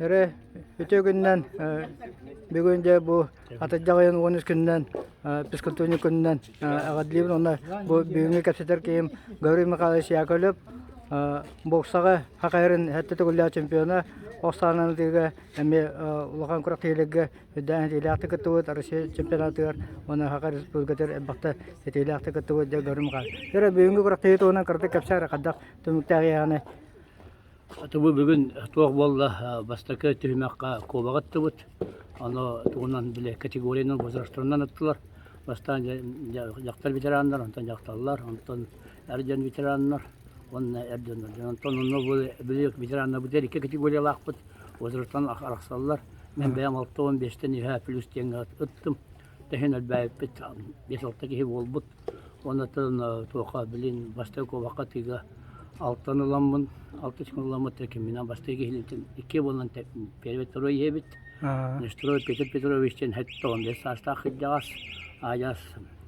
Эрэ үтүө күнүнэн бүгүн дьэ бу атырдьах ыйын 13 күнүнэн физкультурник күнүнэн эҕэрдэлиибин уонна бу бүгүҥҥү кэпсэтэр киһим Гаврил Михайлович Яковлев боксаҕа Хахайрын сэттэ төгүллээх чемпиона, ох саанан ытыыга эмиэ улахан күрэхтэһиилэргэ үрдээн ситиилээхтик кыттыбыт Россия чемпионатыгар уонна Саха Республикатыгар элбэхтэ ситиилээхтик кыттыбыт дьэ Гаврил Михайлович. Эрэ бүгүҥҥү күрэхтэһии туһунан кыратык кэпсээ эрэ хайдах түмүктээх иһэҕиний? Бу бүгүн туох буолла, бастакы түһүмэххэ куобаҕы ыттыбыт. Ону тугунан били категориянан возрастарынан ыттылар. Бастаан дьахтар ветераннар, онтон дьахталлар, онтон эр дьон ветераннар уонна эр дьоннор. Онтон онно били ветераннарбыт икки категориялаахпыт, возрастан арахсаллар. Мен бэйэм 65-тэн үһэ плюс диэҥҥэ ыттым. Тэһин элбээбиппит, 5-6 киһи буолбут. Онтон туохха билин бастакы куобахха тыыга алтан ыламмын, алтыс күн ыламмыт кимминэн бастакы киһилиттэн икки буолан первый второй иһэбит. Нестрой Петр Петрович диэн 75 саастаах кырдьаҕас аадьас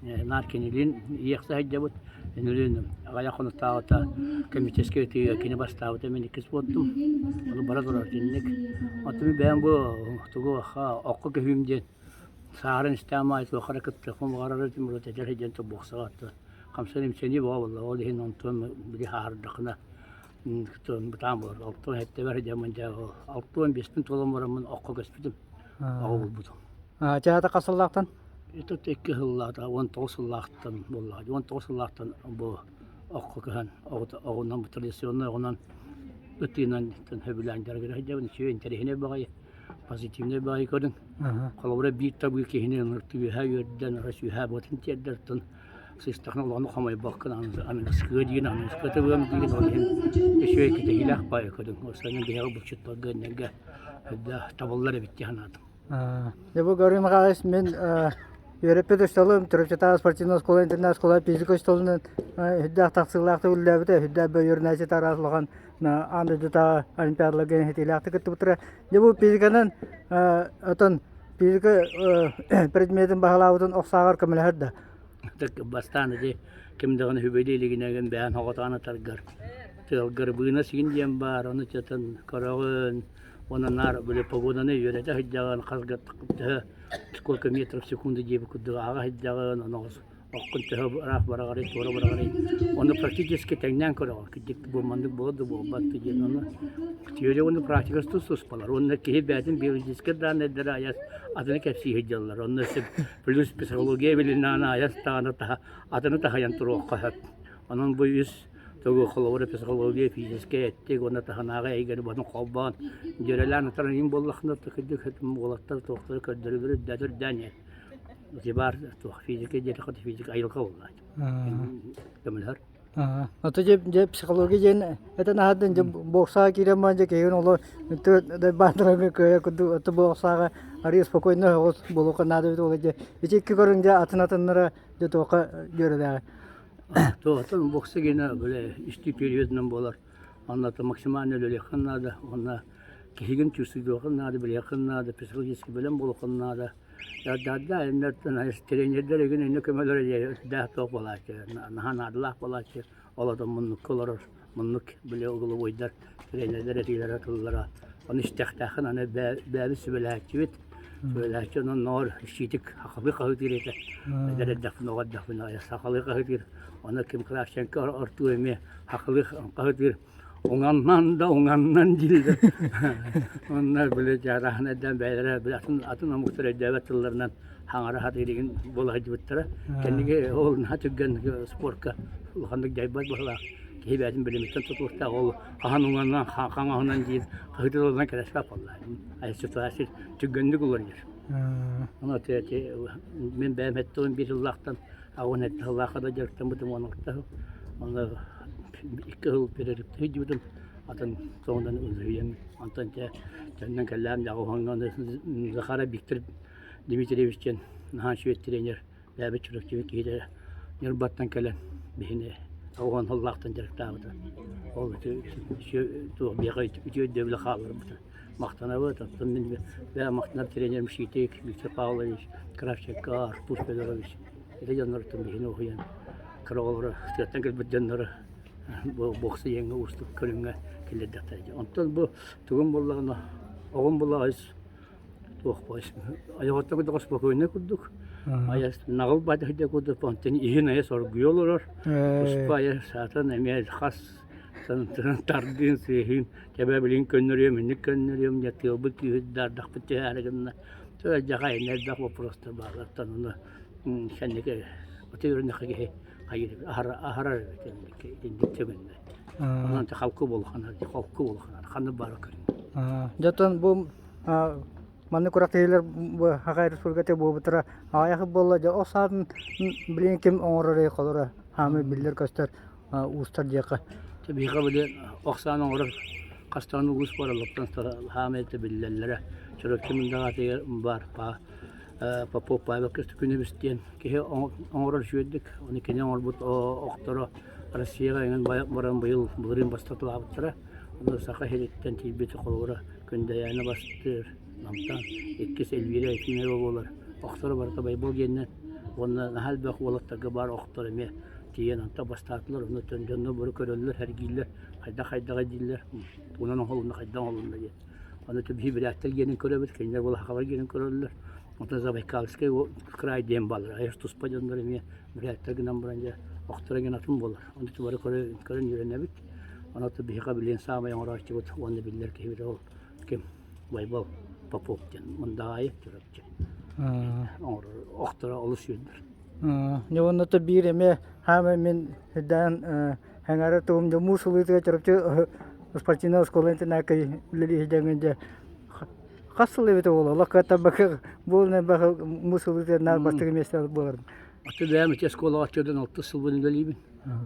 наар кинилиин иэхсэ сылдьабыт. Үнүрүүн аҕыйах хонуктааҕыта комитетскай ытыыга кини бастаабыта мин иккис буолтум. Ону бара турар итинник. Оттон мин бэйэм бу тугу окко көһүүм диэн Саарын истэҕим аайы туохха эрэ кыттыахпын баҕарар этим, урут эдэр сылдьан тобуохсаҕа хамсар-имсэнии бөҕө буолла. Ол иһин онтон били сааһырдаххына бытаан буолар. Алтан сэттэбэр сылдьаммын дьэ 65-пин туолан бараммын окко көспүтүм, оҕо булбутум. Чаата хас сыллаахтан? Ити икки сыллаата, 19 сыллаахтан буоллаҕа. 19 сыллаахтан бу окко көһөн оҕунан бу традиционнай оҕунан ытыынан сөбүлээн дьарыгыра сылдьабын. Үчүгэй интэриэһинэй баҕайы. Позитивнай баҕайы көрүҥ. Холобура биир табыы киһини үөһэ үөрдэн, арас үөһэ буотун тиэрдэр, оттон сыстахына олоҕун хомойбоккун аныгыскыга диин, аныгыскыга табыам диин, ол иһин үчүгэй кэтэһиилээх баҕайы көрүҥ. Осанан биһиэхэ булчуттарга эннэргэ табыллар эбит дии санаатым. Дьэ бу Гаврил Михайлович мин үөрэппит учууталым Төрүччүтээҕи спортивнай оскуола интернат оскуола физика учууталынан үрдээх тахсыылаахтык үлэлээбитэ, үрдээх бөйүөрүнээччи араас улахан аан дойдутааҕы олимпиадаларга иһитиилээхтик кыттыбыттара. Дьэ бу физиканан отон физика предметин баһылаабытын ох сааҕар көмөлөһөр да? Бастаан ити ким даҕаны үбүлүү илигинэгин бэйэн хоҕотоон атаргар тыалгар быына сигин диэн баар, ону чатын көрөҕүн, уонна наар били погоданы үөрэтэ сылдьаҕын, хас төһө сколько метров в секунду диэбит курдук ааҕа сылдьаҕын, ону Оккун төһө ыраах бараҕарый, туора бараҕарый, ону практически тэҥнээн көрөҕүн, кырдьык бу маннык буолар да буолбат да диэн ону теория уонна практика тус-туспалар уонна киһи бэйэтин биологическай дааннайдара айас атыны кэпсии сылдьаллар, онно өссө плюс психология билиннэҕинэ айас даҕаны таһа атыны таһыйан туруохха сөп. Онон бу үс тугу холобура психология, физическэй эттик уонна таһынааҕы эйгэни баны холбоон дьүөрэлээн атар иҥин буоллаххына, кырдьык уолаттар туохтары көрдөрөллөр үрдээтэ үрдээн иһэр. Баар туох физика диэтэххэ физика айылҕа буолла көмөлөһөр. Ото дьэ дьэ психология диэн этэн аһардын дьэ боксаҕа киирэн баран дьэ киһигин оло баантарарга кыайа курдук ото боксаҕа арыый спокойно соҕус буолуохха наада эбит ол дьэ ити икки көрүҥ дьэ атын атыннара дьэ туохха дьүөрэлээҕий Туохтан бокса гена бile үстүү периодынан буолар. Онно максимально үлэлиэххин наада. Онно киһигин чувствуйдуоххун наада, билиэххин наада, психологически бэлэм буолуоххун наада. Да, тренердэр игин инне көмөлөрө дээх туох буолааччы, наһаа наадалаах буолааччы. Ол отон муннукка олорор, муннук били угловойдар, тренердэр этиилэрэ тыллара. Ону истэхтээххин аны бэйэбит сүбэлээччибит. Сүбэлээччи онон ноор сиитик сахалыы хаһыытыыр этэ. Эдэр эрдэхпинэ, оҕо эрдэхпинэ сахалыы хаһыытыыр. Ону Ким Кравченко Артур эмиэ сахалыы хаһыытыыр. Уҥаннан да уҥаннан дииллэр. Онно били дьаараһын эрдээн бэйэлэрэ били атын атын омуктар өйдөөбөт тылларынан хаҥара сатыыр игин буола сылдьыбыттара. Кэнники ол наһаа түргэн спорка улаханнык дьайбат быһыылаах. Киһи бэйэтин билимиттэн тутулуктаах ол хаһан уҥаннан хаҥаһынан диир хаһыытыр тылынан кэлэспэт буолла. Ситуация түргэнник уларыйар. Ону мин бэйэм сэттэ 11 сыллаахтан Аҕабын сэттэ сыллаахха да дьарыктаммытым 16 сыл. Онно икки сыл перерывтыы сылдьыбытым. Атын соҕунан үлүһүйэн онтон дьэ төннөн кэллэҕим дьэ аҕа Захаров Виктор Дмитриевич диэн наһаа үчүгэй тренер бэйэбит Чурапчыбыт киһитэ Ньурбаттан кэлэн биһини 80 сыллаахтан дьарыктаабыта. Ол туох биһиэхэ үтүө өйдөбүлү хаалларбыта. Махтанабыт. Оттон мин бэйэм махтанар тренерим Шитик Виктор Павлович, Кравченко Артур Федорович. Ити дьонноруттан биһини уһуйан кыра оҕолору тыаттан кэлбит дьоннору бу бокса диэҥҥэ уустук көрүҥҥэ киллэрдэхтэрэ. Онтон бу тугум буоллаҕына Оҕом була айс туох айаҕыттан курдук спокойнай курдук. Айас наҕыл баатыһыйда курдук онтон иһин айас оргуйа олорор. Туспа айас саатан эмиэ хас тардыын сыыһын тэбэ билин көннөрүөм инник көннөрүөм дьэ тыалбыт күүһүт даардахпыт түһээри гынна дьаха элбэх вопростар бааллартан ону кэнники аты үөрэннэххэ киһи хайыр аһарар эбит итинник түгэннэр онон халкы буолуханар холку буолуханар ханна баара көрүҥ Дьотон бу маннык күрэхтэһиилэр бу Хахай Республиката буолбуттара аҕыйах буолла дьэ ол саатын билигин ким оҥоророй холоро хаамыы биллэр-көстөр уустар диэххэ. Биһиэхэ били ох сааны оҥорор хастаан улуус бараллыттан хаамай биллэллэрэ. Чурапчы Мындаҕаатыгар баар Попов Павел Көстөкүүнэбис диэн киһи оҥорор үчүгэйдик. Ону кини оҥорбут охторо Россияҕа эҥин баран быйыл былырыын бастатылаабыттара. Ону Саха сириттэн тиийбит холобура Күндэйээнэ бастыыр Намтан, иккис Эльвира Ефимова буолар. Охторо барыта Байбал диэннэр уонна наһаа элбэх уолаттарга баар охтор эмиэ тиийэн онто бастаатылар, онно дьонно бары көрөллөр, сэргииллэр, хайдах-хайдаҕый дииллэр, тугунан оҥоһулунна, хайдах оҥоһулунна диэн. Аны биһи бүрээттэр диэнин көрөбүт, кинилэр буола сахалар диэнин көрөллөр. Онтон Забайкальскай край диэн бааллар, айар туспа дьоннор эмиэ бүрээттэр гынан баран дьэ охторо гын атын буолар. Ону бары көрөн үөрэнэбит. Онон биһиэхэ билигин саамай оҥорооччубут уонна биллэр киһибит ол ким Байбал Попов диэн Мындаҕаайы Чурапчы оҥорор охторо олус үөрдэр. Дьэ уонна то биир эмиэ хаамай мин үрдээн Хэҥээрэ тугум дьэ муус ылыытыгар Чурапчы спортивнай оскуола интернакка үлэлии сылдьаҥҥын дьэ хас сыл эбитэ буолуо олох кыаттарбакка буолан элбэх муус ылыытыгар наар бастакы миэстэ буоларым. Аты бэйэм ити оскуолаҕа төрдүн алтыс сылбын үлэлиибин.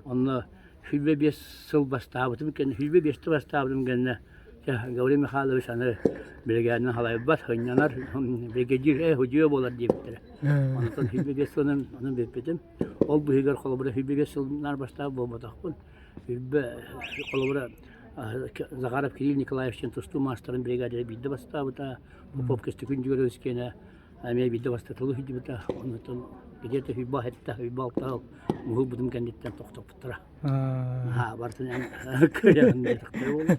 Онно 25 сыл бастаабытым кэннэ, 25-тэ бастаабытым кэннэ Гаврил Михайлович аны биригээдэнэн халайбат, сынньанар, бригадир ээ худьуо буолар диэбиттэрэ. Онтон 25 сылынан онон бүппүтүм. Ол быыһыгар холобура 25 сыл наар бастаабыт буолбатахпын. Сүүрбэ холобура Захаров Кирилл Николаевич диэн тустуу маастарын бригадира биирдэ бастаабыта. Попов Кестекүн Дьөгүөрөбүс киэнэ эмиэ биирдэ бастатылыы сылдьыбыта. Онтон где-то сүүрбэ сэттэ, сүүрбэ алта сыл муһуйбутум кэнниттэн тохтоппуттара. Аа, барытын эн кыайан диэтэхтэрэ буолуо.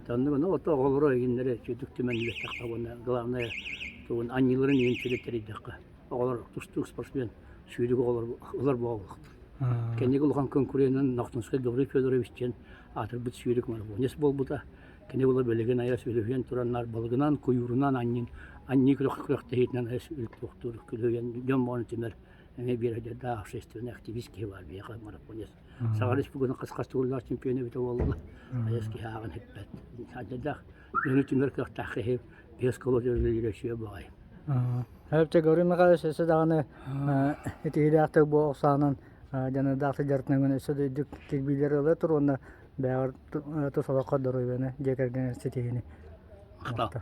Оннук ону ото оҕолоро игиннэри үчүгдүк түмэн үлэстэххэ уонна главное тугун анньыыларын иһин сүрү тэрийдэххэ оҕолор тустуук спортсмен сүүрүк оҕолор ылар буолуохтар. Кэнники улахан конкуренынан Нохтунскай Гаврил Федорович диэн аатырбыт сүүрүк марафонец буолбута. Кини була билигин айас үлүһүйэн тураннар балыгынан, куйуурунан анньын анньыы күрэх күрэхтэһиитинэн айас үлүктуохтуур күлүһүйэн дьон моонун түмэр эмиэ биир даах общественный активист киһи баар биһиэхэ марафонец. Саха Республикатын хас-хас төгүллээх чемпиона эбитэ буолла. Айас киһи ааҕан хиппэт. Даах дьону түмэр кыахтаах киһи биэс колод үлэлиирэ үчүгэй баҕайы. Эпчэ Гаврил Михайлович өссө даҕаны итиһиилээхтик бу охсаанан дьаныардаахтык дьарыктанан өссө да үрдүк кирбиилэри ыла тур уонна бэйэҕэр тус олоххо доруобуйаны дьиэ кэргэн ситиһиини. Махтал.